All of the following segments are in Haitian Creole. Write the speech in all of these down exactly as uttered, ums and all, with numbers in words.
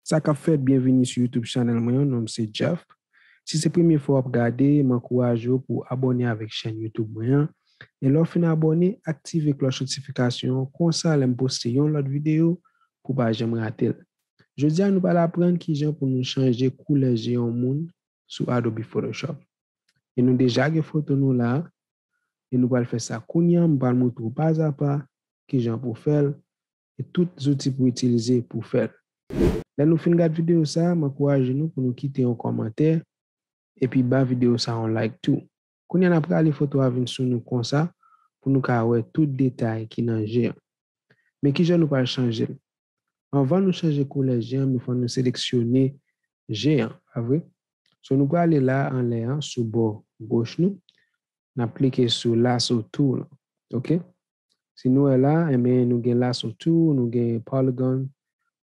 Sa k ap fèt, byenvini sou YouTube channel mwen an, non m se Jeff. Si se premye fwa w ap gade, m ankouraje w pou w abòne avèk chèn YouTube mwen an. E lè w fin abòne, aktive klòch notifikasyon an, konsa lè m poste yon lòt videyo, pou w pa janm rate l. Jodi a, nou pral aprann kijan pou nou chanje koulè je yon moun sou Adobe Photoshop. E nou deja gen foto nou la, e nou pral fè sa kounye a, m pral montre w pazapa kijan pou w fè l, e tout zouti pou w itilize pou w fè l. Lè nou fin gad videyo sa, m ankouraje nou pou nou kite yon kòmantè, epi ba videyo sa yon like tou. Kounye a n ap rale foto a vin sou nou konsa, pou nou ka wè tout detay ki nan je an. Men kijan nou pral chanje l? Anvan nou chanje koulè je an, men fò nou seleksyone je an, pa vre? So, nou prale la anlè an, sou bò goch nou. N ap klike sou lasso tool, ok? Si nou wè la, enben, nou gen lasso tool, nou gen polygon,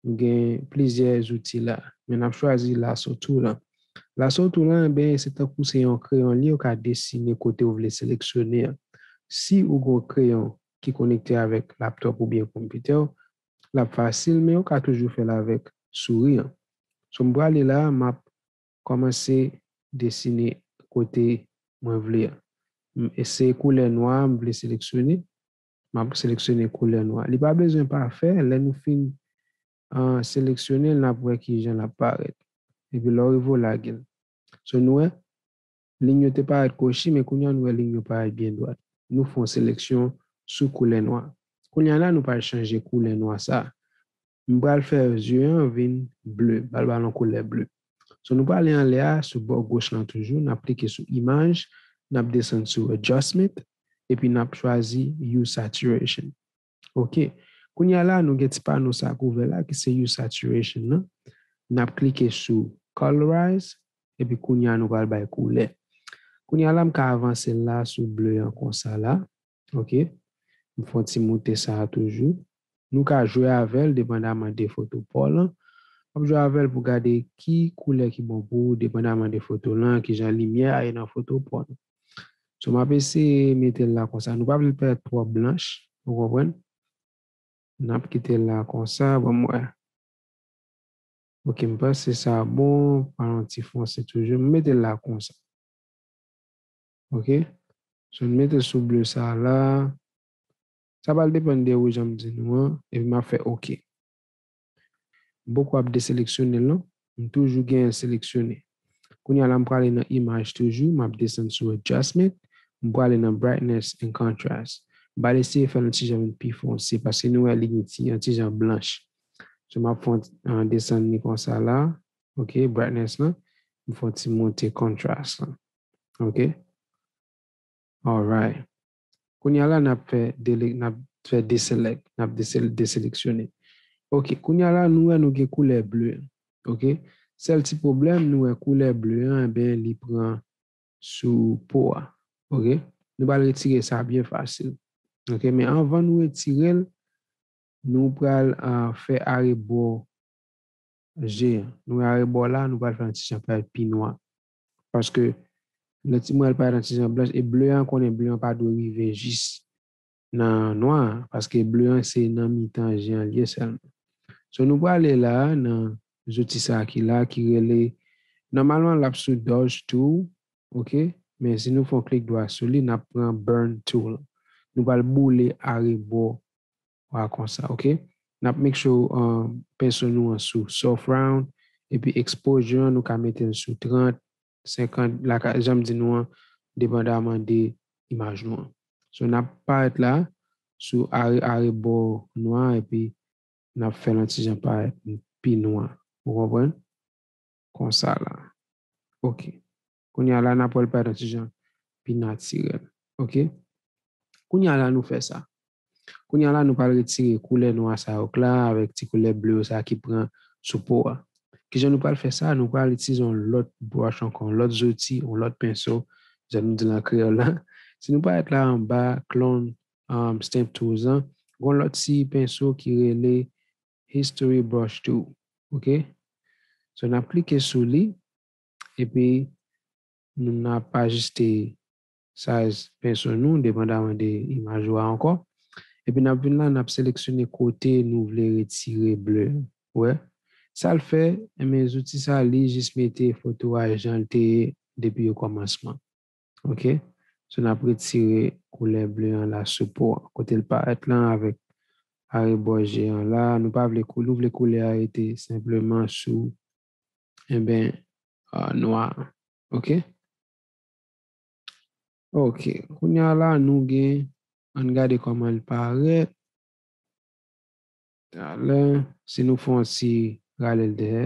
nou gen plizyè zouti la. Men n ap chwazi lasso tool lan. Lasso tool lan, enben, se tankou se yon kreyon li, ou ka desine kote ou vle seleksyone an. Si ou gen yon kreyon ki konekte avèk laptop oubyen konpitè w, l ap fasil, men ou ka toujou fè l avèk souri an. So, m prale la, m ap kòmanse desine kote mwen vle a. M, e se koulè nwa a m vle seleksyone. M ap seleksyone koulè nwa. Li pa bezwen pafè, lè nou fin, ah, seleksyone l, n ap wè kijan l ap parèt. Epi lè w rive w lage l. So, nou wè, liy yo te parèt kwochi, men kounye a nou wè liy yo parèt byen dwat. Nou fè yon seleksyon sou koulè nwa. Kounye a la, nou pral chanje koulè nwa sa. M pral fè zye an vin ble, m pral ba l yon koulè ble. So, nou prale anlè a, sou bò goch lan toujou, n ap klike sou imaj, n ap desann sou adjustment, epi n ap chwazi hue saturation. Ok. Kounye a la, nou gen ti pano sa k ouvè la, ki se hue saturation nan. N ap klike sou colorize, epi kounye a nou pral bay koulè. Kounye a la, m ka avanse l la sou ble an konsa la. Ok. M fè yon ti moute sa a toujou. Nou ka jwe avè l depandaman de foto pa w lan. W ap jwe avè l pou gade ki koulè ki bon pou ou depandaman de foto lan, kijan limyè a ye nan foto pa w lan. So, m ap eseye mete l la konsa. Nou pa vle l parèt twò blanch, ou konprann? N ap kite l la konsa, ban m wè. Ok, m panse sa bon, pa yon ti fonse toujou. M mete l la konsa. Ok? So, n mete sou ble sa la. Sa pral depann de ou, jan m di nou an, epi m ap fè ok. M poko ap deseleksyone l non. M toujou genyen l seleksyone. Kounye a la, m prale nan imaj toujou, m ap desann sou adjustment, m prale nan brightness and contrast. M pral eseye fè l yon ti jan vin pi fonse, paske nou wè li gen ti, yon ti jan blanch. So, m ap fè yon, ah, desann li konsa la. Ok, brightness lan. M fè yon ti monte contrast lan. Ok? Alright. Kounye a la, n ap fè dele-, n ap fè deselect, n ap desel-, deseleksyone. Ok, kounye a la, nou wè nou gen koulè ble. Ok? Sèl ti pwoblèm, nou wè koulè ble an, enben, li pran sou po a. Ok? Nou pral retire sa byen fasil. Ok? Men anvan nou retire l, nou pral, ah, fè arebò je an. Nou wè arebò la, nou pral fè yon ti jan parèt pi nwa. Paske lè ti mwen al parèt yon ti jan blanch, e ble an, konnen ble an pa dwe rive jis nan nwa a, paske ble an se nan mitan je an li ye sèlman. So, nou prale la nan zouti sa ki la, ki rele, nòmalman, l ap sou dodge tool, ok? Men si nou fè yon klik dwat sou li, n ap pran burn tool. Nou pral boule arebò a konsa, ok? N ap make sure, um, penso nou an sou soft round, epi exposure an, nou ka mete l sou trant, senkant, la ka, jan m di nou an, depandaman de imaj nou an. So, n ap parèt la sou are-, arebò nwa, epi n ap fè l yon ti jan parèt pi nwa. Ou konprann? Konsa la. Ok. Kounye a la, n ap wè l parèt yon ti jan pi natirèl. Ok? Kounye a la, nou fè sa. Kounye a la, nou pral retire koulè nwa sa yo k la avèk ti koulè ble yo sa ki pran sou po a. Kijan nou pral fè sa? Nou pral itilize yon lòt brush ankò, yon lòt zouti, yon lòt penso, jan nou di l an kreyòl la. Si nou parèt la anba, clone, um, stamp tools lan, gen yon lòt ti penso ki rele history brush tool. Ok? So, n ap klike sou li, epi nou n ap ajiste size penso nou, depandaman de imaj ou a ankò. Epi n ap vin la, n ap seleksyone kote nou vle retire ble. Wè? Sa l fè, enben, zouti sa, li jis mete foto a jan l te ye depi okòmansman. Ok? So, n ap retire koulè ble an la sou po an. Kote l parèt lan avèk arebò je an la, nou pa vle kou-, nou vle koulè a rete senpleman sou, enben, ah, nwa. Ok? Ok. Kounye a la, nou gen, ann gade kòman l parèt. Talè, si nou fè yon ti rale l dèyè.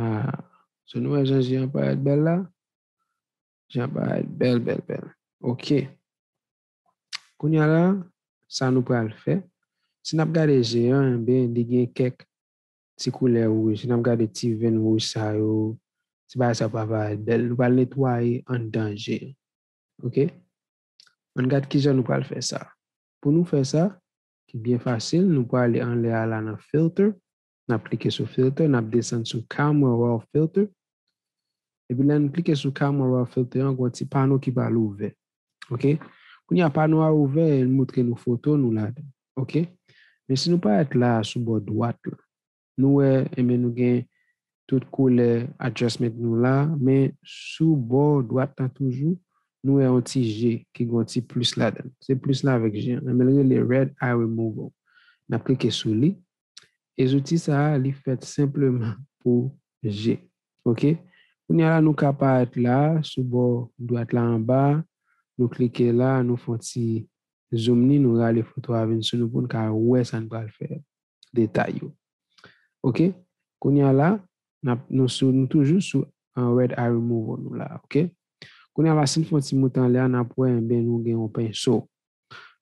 Ah, so nou wè jan je an parèt bèl la? Je an parèt bèl, bèl, bèl. Ok. Kounye a la, sa nou pral fè, si n ap gade je an, enben, li gen kèk ti koulè wouj. Si n ap gade ti venn wouj sa yo, ti bagay sa yo pa parèt bèl. Nou pral netwaye anndan je an. Ok? Ann gad kijan nou pral fè sa. Pou nou fè sa, ki byen fasil, nou prale anlè a la nan filter. N ap klike sou filter, n ap desann sou camera raw filter. Epi lè n klike sou camera raw filter an, gen yon ti pano ki pral ouvè. Ok? Kounye a pano a ouvè, e l montre nou foto nou ladan. Ok? Men si nou parèt la sou bò dwat la, nou wè, enben, nou gen tout koulè adjustment nou la, men sou bò dwat lan toujou, nou wè yon ti je ki gen yon ti plis ladan l. Se plis la avèk je an. Enben, l rele Red Eye Removal. N ap klike sou li. E zouti sa a, li fèt senpleman pou je. Ok? Kounye a la, nou ka parèt la, sou bò dwat la anba, nou klike la, nou fè yon ti zoom ni, nou rale foto a vin sou nou pou n ka wè sa n pral fè, detay yo. Ok? Kounye a la, n ap, nou sou, nou toujou sou an Red Eye Removal nou la, ok? Kounye a la, si n fè yon ti moute anlè a, n ap wè, enben, nou gen yon penso.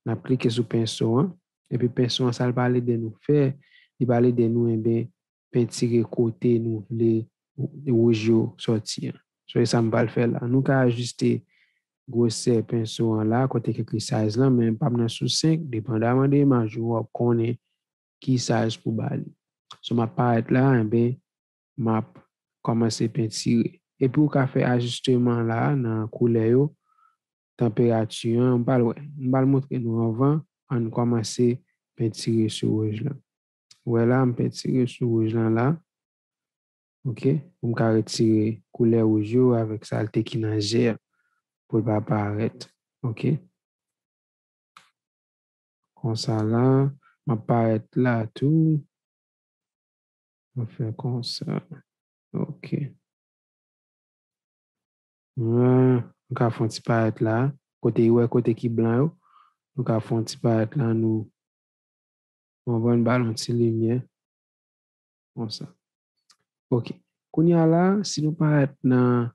N ap klike sou penso an, epi penso an, sa l pral ede nou fè, li pral ede nou, enben, pentire kote nou vle wouj yo sòti an. So, e sa m pral fè la. Nou ka ajiste gwosè penso an la, kote k ekri size lan, men pa m nan sou senk, depandaman de imaj ou, w ap konnen ki size pou ba li. So, m ap parèt la, enben, m ap kòmanse pentire. Epi ou ka fè ajisteman la nan koulè yo, tanperati an, m pral wè. M pral montre nou anvan, ann kòmanse pentire sou wouj lan. Wè la, m pentire sou wouj lan la. Ok? Pou m ka retire koulè wouj yo avèk salte ki nan je a. Pou l pa parèt. Ok? Konsa la, m ap parèt la tou. M ap fè konsa. Ok. Ah, nou ka fè yon ti parèt la. Kote, wè kote ki blan yo. Nou ka fè yon ti parèt la, nou, nou konprann, ba l yon ti limyè. Konsa. Ok. Kounye a la, si nou parèt nan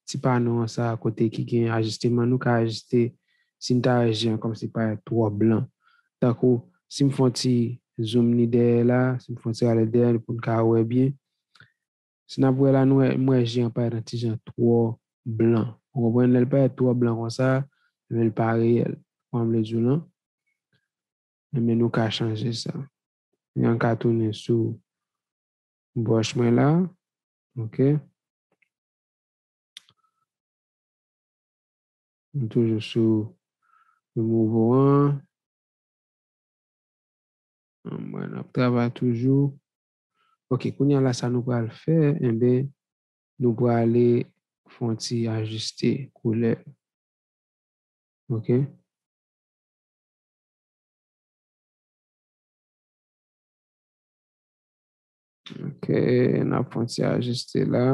ti pano an sa, kote ki gen ajisteman, nou ka ajiste si n ta wè je an kòmsi parèt twò blan. Tankou, si m fè yon ti zoom ni dèyè la, si m fè yon ti rale dèyè pou n ka wè byen. Si n ap wè la, nou wè, m wè je an parèt yon ti jan twò blan. Ou konprann? Lè l parèt twò blan konsa, men l pa reyèl. Ou konprann m vle di w lan? Enben, nou ka chanje sa. Ann ka tounen sou brush mwen la. Ok. M toujou sou removal an. Mwen ap travay toujou. Ok, kounye a la, sa nou pral fè, enben, nou prale fè yon ti ajiste koulè. Ok. Ok, n ap fè yon ti ajiste la.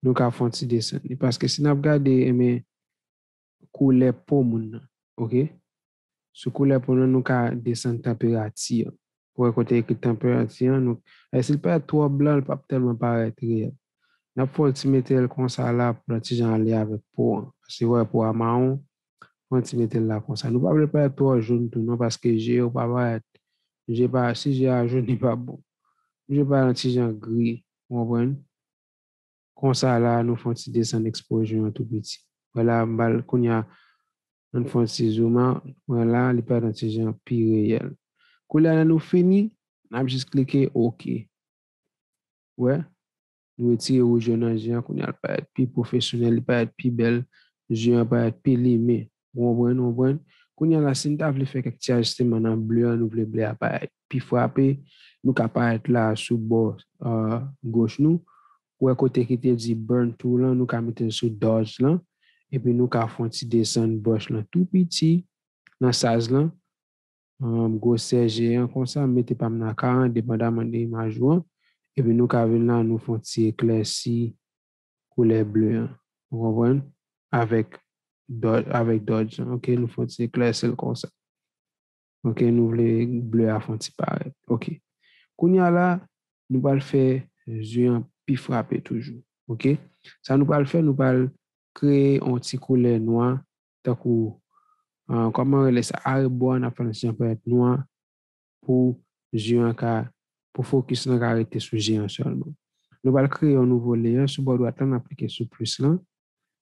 Nou ka fè yon ti desann li. Paske si n ap gade, enben, koulè po moun nan, ok? Sou koulè po nan, nou ka desann tanperati an. Ou wè kote ekri tanperati an, nou, e si l parèt twò blan, l p ap tèlman parèt reyèl. N ap fè w ti mete l konsa la pou l ti jan ale avèk po an. Paske ou wè po a mawon, fè w ti mete l la konsa. Nou pa vle parèt twò jòn tou non, paske je yo pa parèt, je pa, si je a jòn, li pa bon. Je pa yon ti jan gri, ou konprann? Konsa la, nou fè yon ti desann ekspoze an tou piti. Wè la, m ba l, kounye a, ann fè yon ti zoom out. Wè la, li parèt yon ti jan pi reyèl. Koulye a, lè nou fini, n ap jis klike ok. Wè, nou retire wouj yo nan je an, kounye a, l parèt pi pwofesyonèl, li parèt pi bèl, je an parèt pi limen. Ou konprann, ou konprann? Kounye a la, si n ta vle fè kèk ti ajisteman nan ble an, nou vle ble a parèt pi frape, nou ka parèt la sou bò, euh, goch nou. Ou wè kote ki te di burn tool lan, nou ka mete l sou dodge lan. Epi nou ka fè yon ti desann brush lan tou piti nan size lan. Um, gwosè jeyan konsa, m mete pa m nan karant, depandaman de imaj ou an. Epi nou ka vin la, nou fè yon ti eklèsi koulè ble an. Ou konprann? Avèk dodge, avèk dodge an. Ok, nou fè yon ti eklèsi l konsa. Ok, nou vle ble a fè yon ti parèt. Ok. Kounye a la, nou pral fè zye an pi frape toujou. Ok? Sa nou pral fè, nou pral kreye yon ti koulè nwa, tankou, ah, kòman rele sa? Arebò a, n ap fè l yon ti jan parèt nwa pou zye an ka, pou fokis lan ka rete sou zye an sèlman. Nou pral kreye yon nouvo layer, sou bò dwat lan, n ap klike sou plis lan.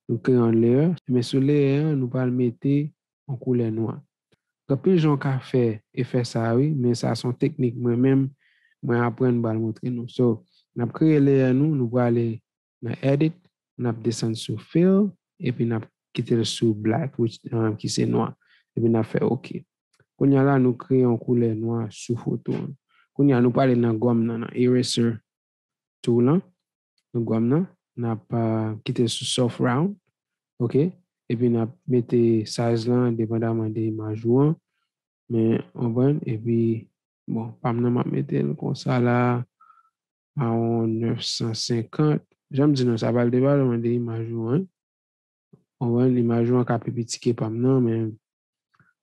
Nou kreye yon layer, men sou layer an, nou pral mete yon koulè nwa. Gen anpil jan w ka fè efè sa a, wi, men sa se yon teknik mwen menm, mwen aprann, m pral montre nou. So, n ap kreye layer nou, nou prale nan edit, n ap desann sou fill, epi n ap kite l sou black, which, um, ki se nwa. Epi n ap fè ok. Kounye a la, nou kreye yon koulè nwa sou foto an. Kounye a, nou prale nan gòm nan, nan eraser tool lan. Nan gòm nan, n ap, uh, kite l sou soft round. Ok? Epi n ap mete size lan depandaman de imaj ou an. Men, w konprann? Epi, bon, pa m nan, m ap mete l konsa la, a yon nèf san senkant. Jan m di nou, sa pral depandaman de imaj ou an. Ou konprann? Imaj ou an ka pi piti ke pa m nan, men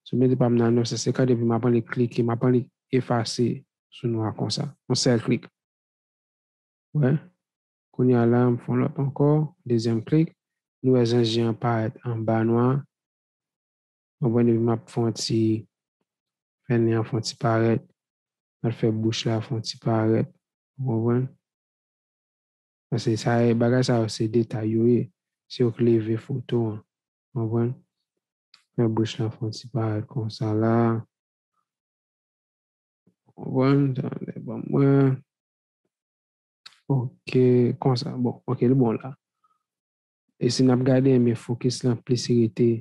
si w mete pa m nan nèf san senkant, epi m ap annik klike, m ap annik efase sou nwa konsa. Yon sèl klik. Wè. Kounye a la, m fè yon lòt ankò, dezyèm klik. Nou wè jan zye an parèt anba nwa. Konprann? Epi m ap fè yon ti, fè nen an fè yon ti parèt. M ap fè bouch la fè yon ti parèt. Ou konprann? Paske sa, bagay sa yo se detay yo ye. Se yo k leve foto an. Ou konprann? Fè bouch la fè yon ti parèt konsa la. Ou konprann? Tande, ban mwen. Ok, konsa. Bon, ok, li bon la. E si n ap gade, men fokis lan plis rete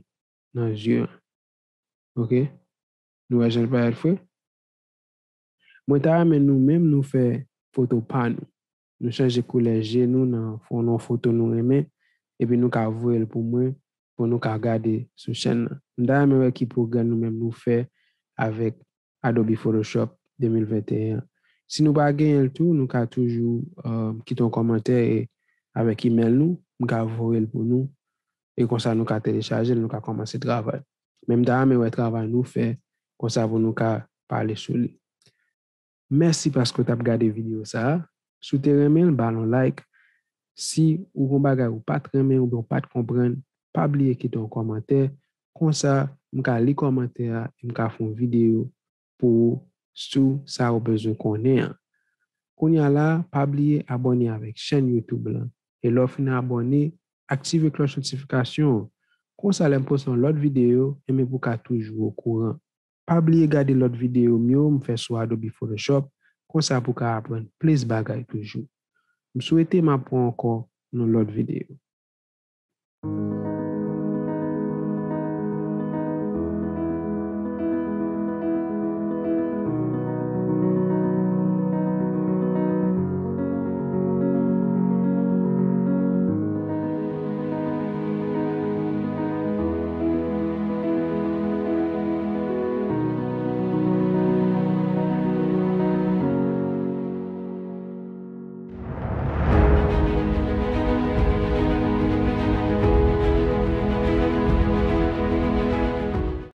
nan zye an. Ok? Nou wè jan l parèt fre? Mwen ta renmen nou menm nou fè foto pa nou. Nou chanje koulè je nou nan fo-, nan foto nou renmen, epi nou ka voye l pou mwen, pou nou ka gade sou chèn nan. M ta renmen wè ki pwogrè nou menm nou fè avèk Adobe Photoshop de mil venteyen an. Si nou pa genyen l tou, nou ka toujou, euh, kite yon kòmantè e avèk email nou, m ka voye l pou nou. E konsa nou ka telechaje l, nou ka kòmanse travay. Men m ta renmen wè travay nou fè, konsa pou nou ka pale sou li. Mèsi paske w t ap gade videyo sa a. Si w te renmen l, ba l yon like. Si ou gen yon bagay ou pa t renmen oubyen ou pa t konprann, pa bliye kite yon kòmantè. Konsa, m ka li kòmantè a e m ka fè yon videyo pou ou sou sa ou bezwen konnen an. Kounye a la, pa bliye abòne avèk chèn YouTube lan. E lè w fin abòne, aktive klòch notifikasyon an. Konsa, lè m poste yon lòt videyo, enben pou w ka toujou okouran. Pa bliye gade lòt videyo m yo m fè sou Adobe Photoshop, konsa pou w ka aprann plis bagay toujou. M swete m ap wè w ankò nan lòt videyo.